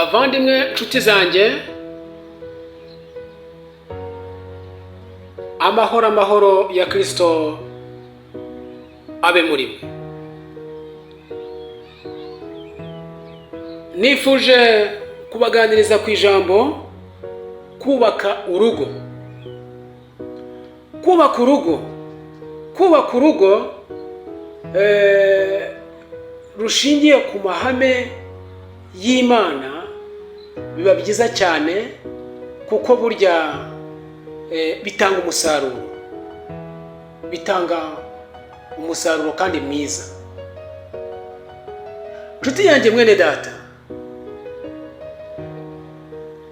Bavandimwe, nshuti zanjye, amahoro, amahoro ya Kirisito abe muri mwe. Nifuje kubaganiriza ku ijambo kubaka urugo. Kubaka urugo, kubaka urugo rushingiye ku mahame y'Imana biba byiza cyane, kuko burya bitanga umusaruro, bitanga umusaruro kandi mwiza. Nshuti yanjye, mwene data,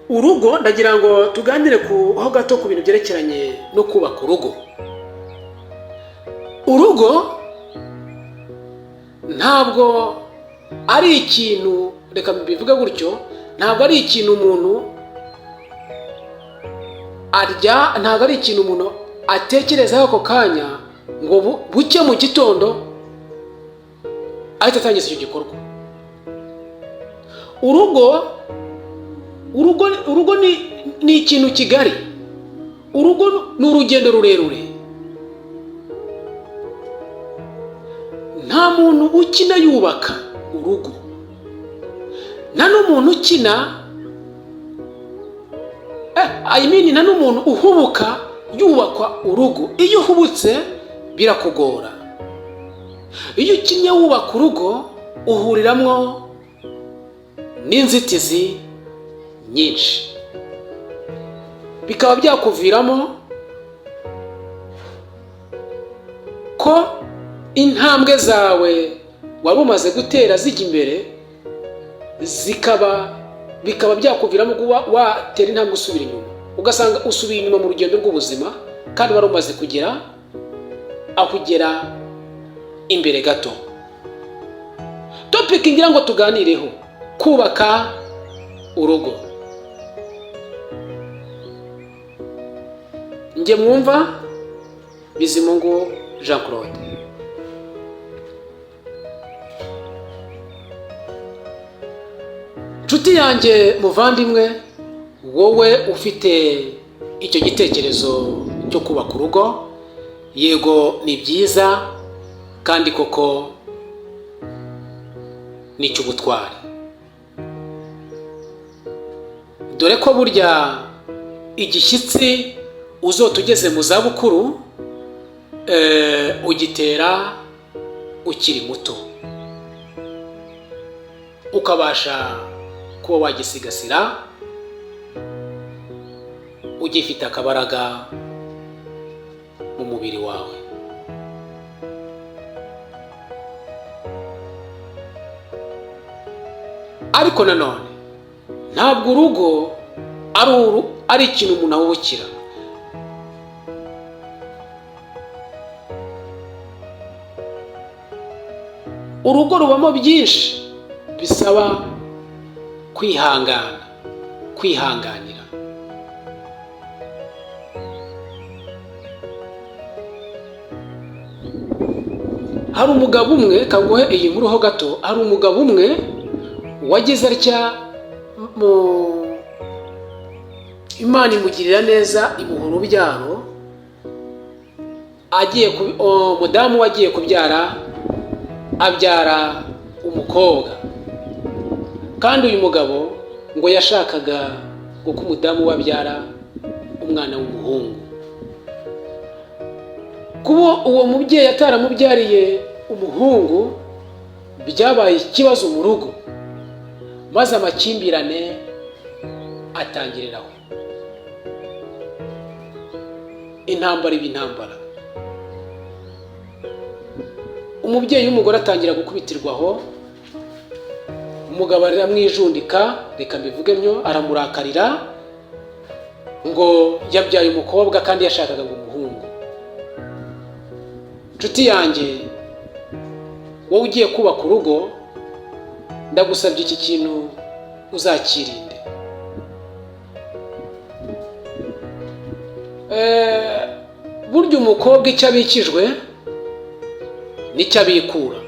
urugo, ndagira ngo tuganire ku ho gato ku bintu byerekeranye no kubaka urugo. Urugo ntabwo ari ikintu, reka mbivuge gutyo, ntabwo ari ikintu umuntu arya, ntabwo ari ikintu umuntu atekerezaho ako kanya ngo buke mu gitondo ahita atangiza icyo gikorwa. Urugo, urugo, urugo ni ikintu kigari. Urugo ni urugendo rurerure. Nta muntu ukina yubaka urugo, nta n'umuntu ukina, I mean, nta n'umuntu uhubuka yubakwa urugo. Iyo uhubutse birakugora. Iyo ukinnye wubaka urugo, uhuriramwo n'inzitizi nyinshi, bikaba byakuviramo ko intambwe zawe wari umaze gutera zijya imbere bikaba byakuviramo kuba watera intambwe usubira inyuma, ugasanga usubiye inyuma mu rugendo rw'ubuzima kandi wari umaze kugera aho ugera imbere gato. Topic ngira ngo tuganireho: kubaka urugo. Njye mwumva, Bizimungu Jean Claude. Nshuti yanjye, muvandimwe, wowe ufite icyo gitekerezo cyo kubaka urugo, yego, ni byiza kandi koko ni icy'ubutwari, dore ko burya igishyitsi uzota ugeze mu zabukuru ugitera ukiri muto, ukabasha kuba wagisigasira ugifite akabaraga mu mubiri wawe. Ariko nanone ntabwo urugo ari ikintu umuntu ahubukira. Urugo rubamo byinshi bisaba kwihangana, kwihanganira. Hari umugabo umwe, kaguhe iyi nkuru ho gato. Hari umugabo umwe wagize atya, mu Imana imugirira neza, imuha urubyaro. Agiye, umudamu we agiye kubyara, abyara umukobwa, kandi uyu mugabo ngo yashakaga kuko umudamu we abyara umwana w'umuhungu. Kuba uwo mubyeyi ataramubyariye umuhungu byabaye ikibazo mu rugo, maze amakimbirane atangiriraho, intambara iba intambara. Umubyeyi w'umugore atangira gukubitirwa aho, umugabo aramwijundika, reka mbivuge ntyo, aramurakarira ngo yabyaye umukobwa kandi yashakaga ngo umuhungu. Nshuti yanjye, wowe ugiye kubaka urugo, ndagusabye iki kintu uzakirinde. Burya umukobwa icyo abikijwe nicyo abikura.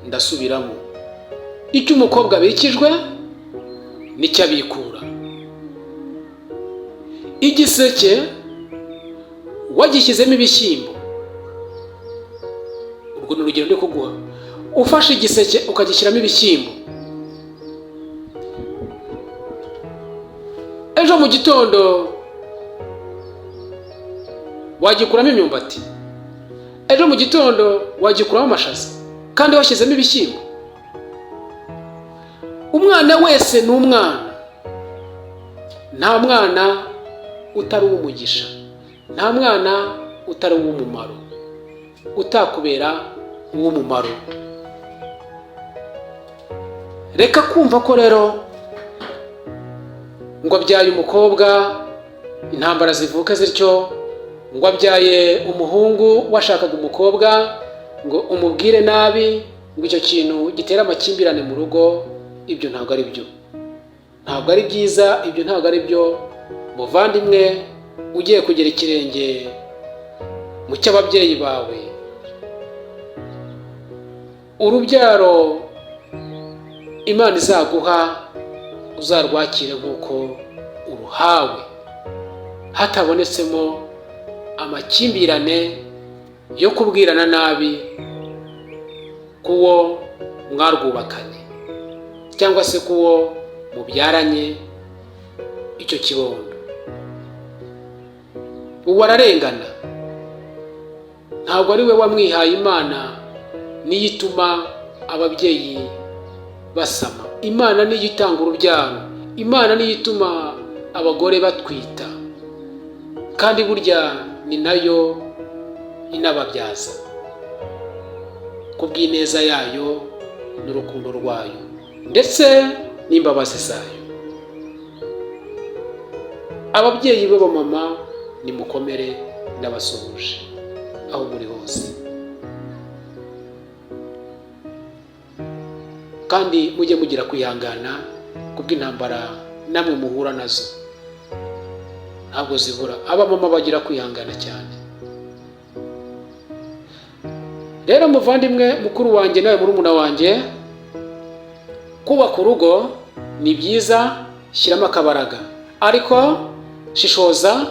Ndasubiramo. Icyo umukobwa abikijwe nicyo abikura. Igiseke wagishyizemo ibishyimbo, urwo ni urugero ndi kuguha. Ufashe igiseke ukagishyiramo ibishyimbo, ejo mu gitondo wagikuramo imyumbati, ejo mu gitondo wagikuramo amashaza, kandi washyizemo ibishyimbo. Umwana wese ni umwana, nta mwana utari uw'umugisha, nta mwana utari uw'umumaro, utakubera uw'umumaro. Reka kumva ko rero ngo abyaye umukobwa intambara zivuka zityo, ngo abyaye umuhungu washakaga umukobwa ngo umubwire nabi, ngo icyo kintu gitera amakimbirane mu rugo. Ibyo ntabwo ari byo, ntabwo ari byiza, ibyo ntabwo ari byo. Muvandimwe ugiye kugera ikirenge mu cy'ababyeyi bawe, urubyaro Imana izaguha uzarwakire nk'uko uruhawe, hatabonetsemo amakimbirane yo kubwirana nabi k'uwo mwarwubakanye cyangwa se k'uwo mubyaranye icyo kibondo. Uwo ararengana, ntabwo ari we wamwihaye. Imana niyo ituma ababyeyi basama, Imana niyo itanga urubyaro, Imana niyo ituma abagore batwita, kandi burya ni nayo inababyaza ku bw'ineza yayo n'urukundo rwayo ndetse n'imbabazi zayo. Ababyeyi b'abamama, nimukomere, ndabasuhuje aho muri hose, kandi mujye mugira kwihangana kubw'intambara namwe muhura nazo, ntabwo zibura. Abamama bagira kwihangana cyane. Rero muvandimwe mukuru wanjye nawe murumuna wanjye, kubaka urugo ni byiza, shyiramo akabaraga, ariko shishoza,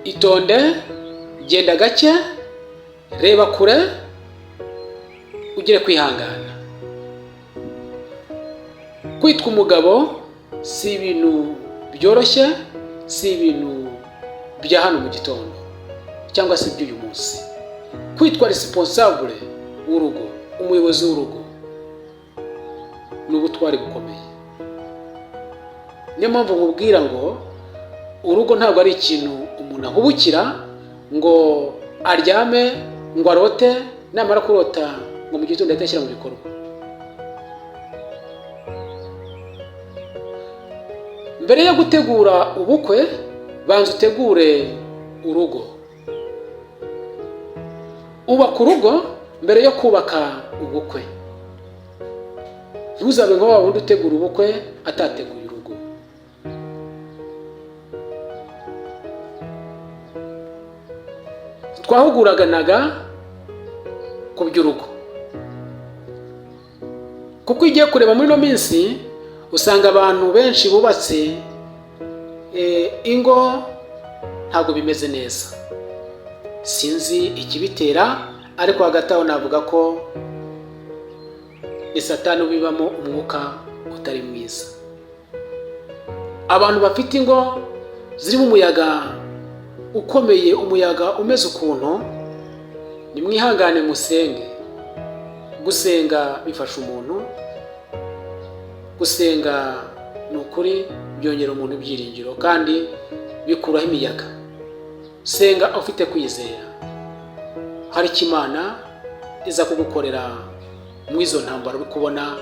itonde, genda gake, reba kure, ugire kwihangana. Kwitwa umugabo si ibintu byoroshye, si ibintu bya hano mu gitondo cyangwa se by'uyu munsi. Kwitwa responsable w'urugo, umuyobozi w'urugo, ni ubutwari bukomeye. Niyo mpamvu nkubwira ngo urugo ntabwo ari ikintu umuntu ahubukira ngo aryame ngo arote, namara kurota ngo mu gitondo ahite ashyira mu bikorwa. Mbere yo gutegura ubukwe, banza utegure urugo. Ubaka urugo mbere yo kubaka ubukwe. Ntuzabe nka wa wundi utegura ubukwe atateguye urugo. Twahuguraganaga ku by'urugo, kuko iyo ugiye kureba muri ino minsi usanga abantu benshi bubatse ingo ntabwo bimeze neza. Sinzi ikibitera, ariko hagati aho navuga ko ni Satani ubibamo umwuka utari mwiza. Abantu bafite ingo zirimo umuyaga ukomeye, umuyaga umeze ukuntu, nimwihangane musenge. Gusenga bifasha umuntu, gusenga ni ukuri byongera umuntu ibyiringiro kandi bikuraho imiyaga. Senga ufite kwizera, hari icyo Imana iza kugukorera mu izo ntambara uri kubona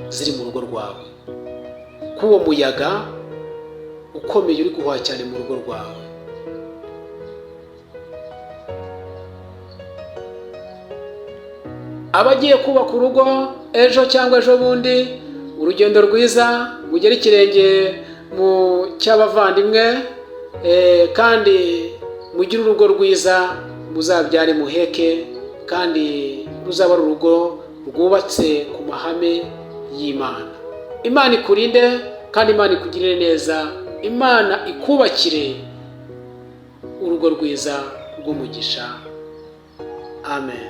ziri mu rugo rwawe, k'uwo muyaga ukomeye uri guhuha cyane mu rugo rwawe. Abagiye kubaka urugo ejo cyangwa ejo bundi, urugendo rwiza, mugere ikirenge mu cy'abavandimwe, kandi mugire urugo rwiza, muzabyare muheke, kandi ruzaba ari urugo rwubatse ku mahame y'Imana. Imana ikurinde kandi Imana ikugirire neza, Imana ikubakire urugo rwiza rw'umugisha. Amen.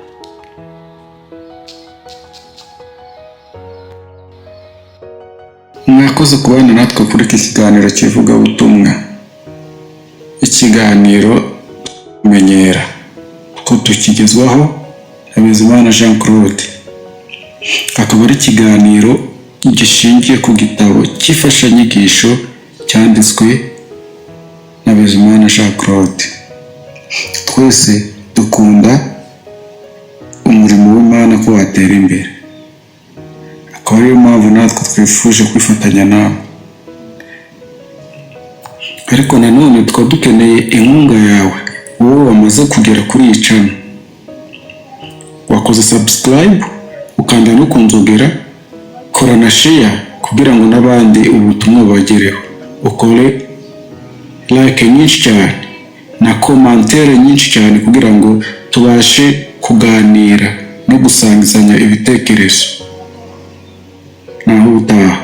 Mwakoze kubana natwe kuri iki kiganiro cy'ivugabutumwa, ikiganiro menyera ko tukigezwaho na Bizimana Jean Claude, akaba ari ikiganiro gishingiye ku gitabo cy'imfashanyigisho cyanditswe na Bizimana Jean Claude. Twese dukunda umurimo w'Imana ko watera imbere, akaba ariyo mpamvu natwe twifuje kwifatanya nawe. Ariko nanone tukaba dukeneye inkunga yawe, wowe wamaze kugera kuri iyi channel, wakoze subscribe, ukanda no ku nzogera, kora na share kugira ngo n'abandi ubutumwa bubagereho, ukore like nyinshi cyane na commentaire nyinshi cyane kugira ngo tubashe kuganira no gusangizanya ibitekerezo. Naho ubutaha.